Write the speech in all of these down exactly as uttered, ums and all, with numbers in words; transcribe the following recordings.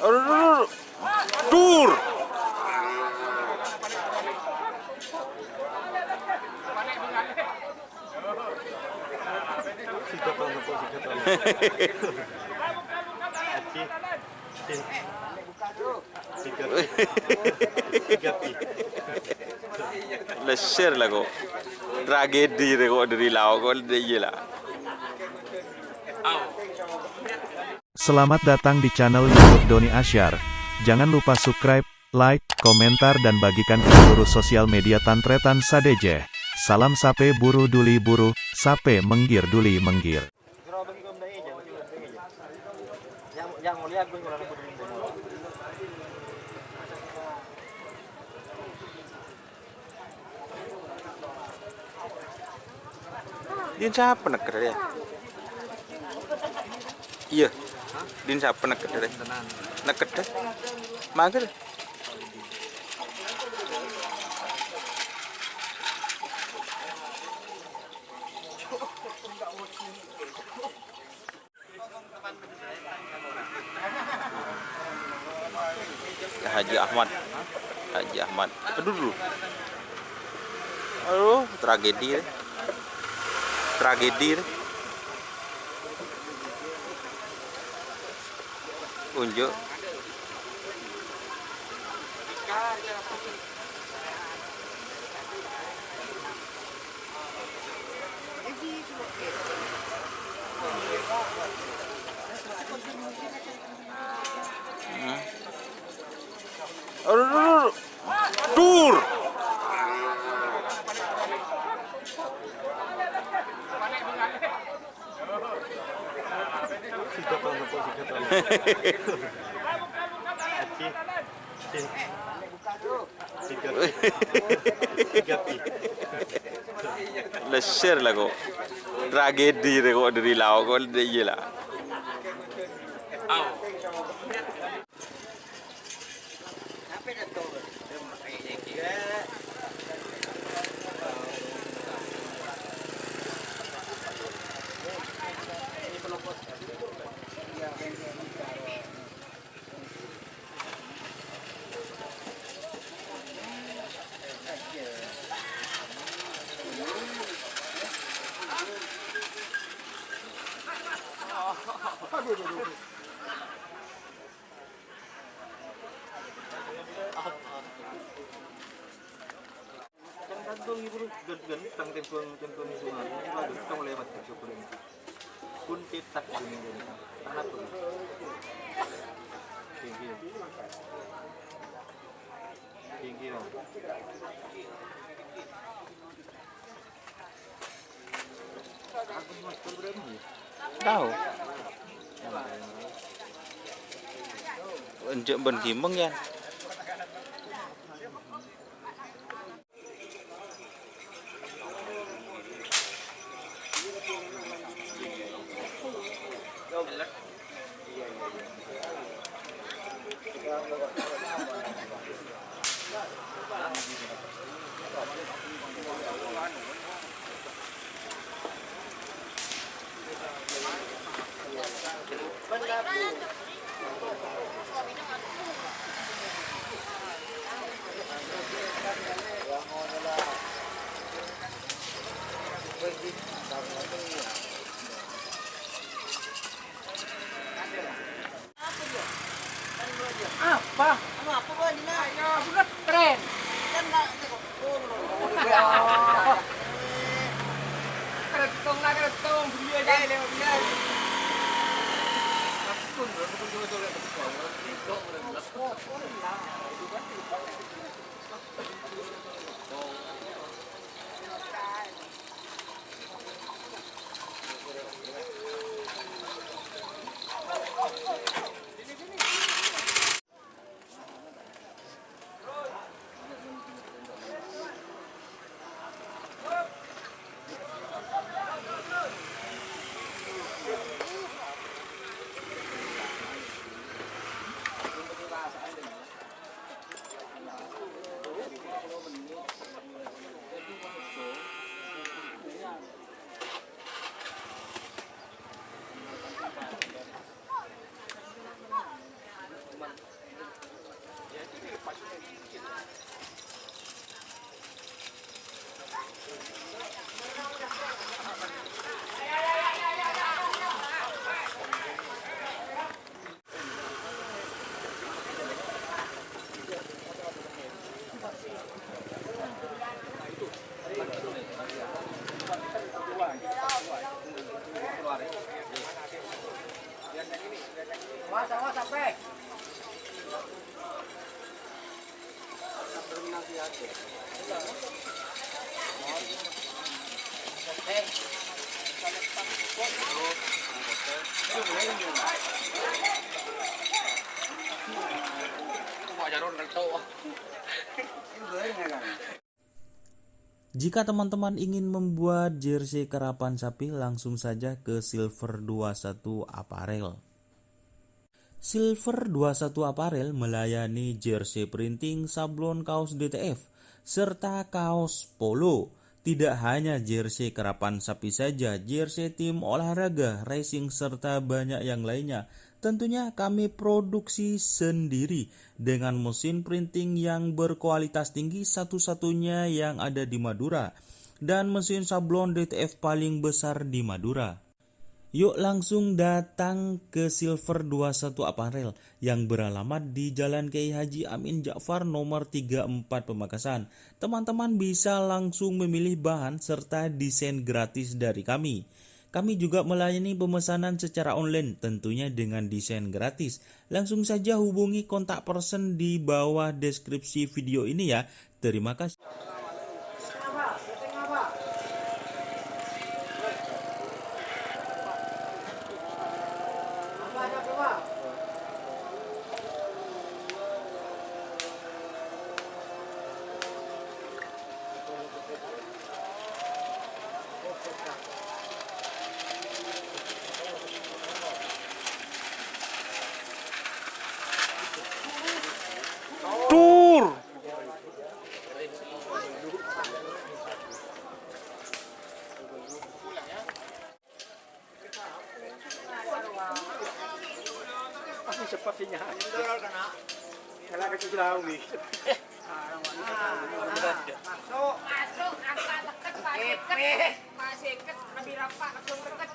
Aduh, aduh, aduh. Dur. Lèsèr la, ko'. Tragedi rè, ko', dâri lao', ko', dâ' iyâ la. Selamat datang di channel YouTube Doni Asyar. Jangan lupa subscribe, like, komentar, dan bagikan ke seluruh sosial media tan-trètan sadhâjâ. Salam sapè buru duli buru, sapè mèngghir duli mèngghir. Din sapa nèkèr ya? Iyâ. Din sapa nèkèr ya? Nèkèr deh. Mangkèr. Haji Ahmad. Haji Ahmad. Aduh, aduh. Aduh, tragedi, ya. Tragedi, ya. Unjuk. Aduh, aduh, aduh. Dur. Lèsèr la, ko'. Tragedi rè, ko', dâri lao', ko', dâ' iyâ la. Tang tembang, tembang sungai, tang lewat, coba ini. Pun cetak ini, ini. Tanah pun. Tinggi. Tinggi, Bang. Tao. Enjâ' bân Gimeng, ya. Apa? Anu apa, Bu, Dina? Aku kan keren. Kan nggak, oh, no, no, no, no. Keretong lah, keretong, beli aja. Eh, lewat dia. Aku pun, aku pun coba-coba. Oh, oh, lah. Jika teman-teman ingin membuat jersey karapan sapi, langsung saja ke Silver dua satu Apparel. Silver dua satu Apparel melayani jersey printing, sablon kaos D T F, serta kaos polo. Tidak hanya jersey karapan sapi saja, jersey tim olahraga, racing, serta banyak yang lainnya. Tentunya kami produksi sendiri dengan mesin printing yang berkualitas tinggi, satu-satunya yang ada di Madura, dan mesin sablon D T F paling besar di Madura. Yuk langsung datang ke Silver dua satu Apparel yang beralamat di Jalan Kiai Haji Amin Ja'far nomor tiga empat Pamekasan. Teman-teman bisa langsung memilih bahan serta desain gratis dari kami. Kami juga melayani pemesanan secara online, tentunya dengan desain gratis. Langsung saja hubungi kontak person di bawah deskripsi video ini ya. Terima kasih. Tur. Masuk, masuk, angkat leket, Pak Seket. Pak Seket, lebih rapat, langsung leket.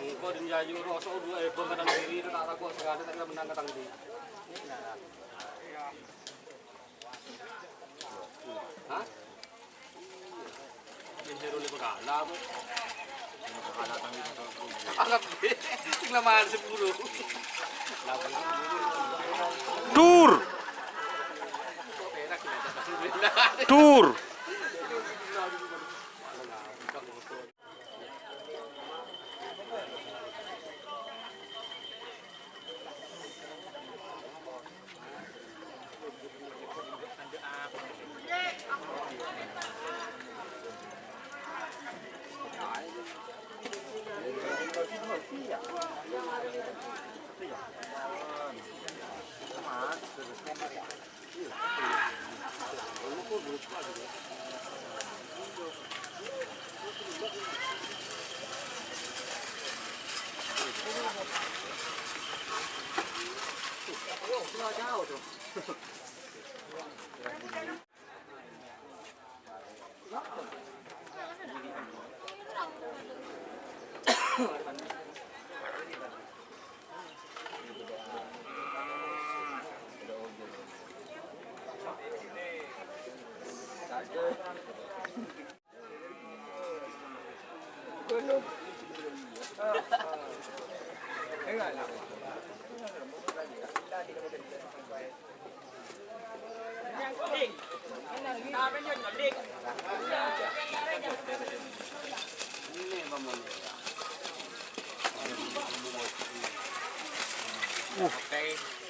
Engko' din jayu rosok dua ebon ka tang diri, ta' tako' sakale, ta' menang ka tang diri. Hah? Yen Herul iku kalah, Bu. Kalah tang lima puluh. Anggap, sing lama sepuluh. Dur. Dur. Oke.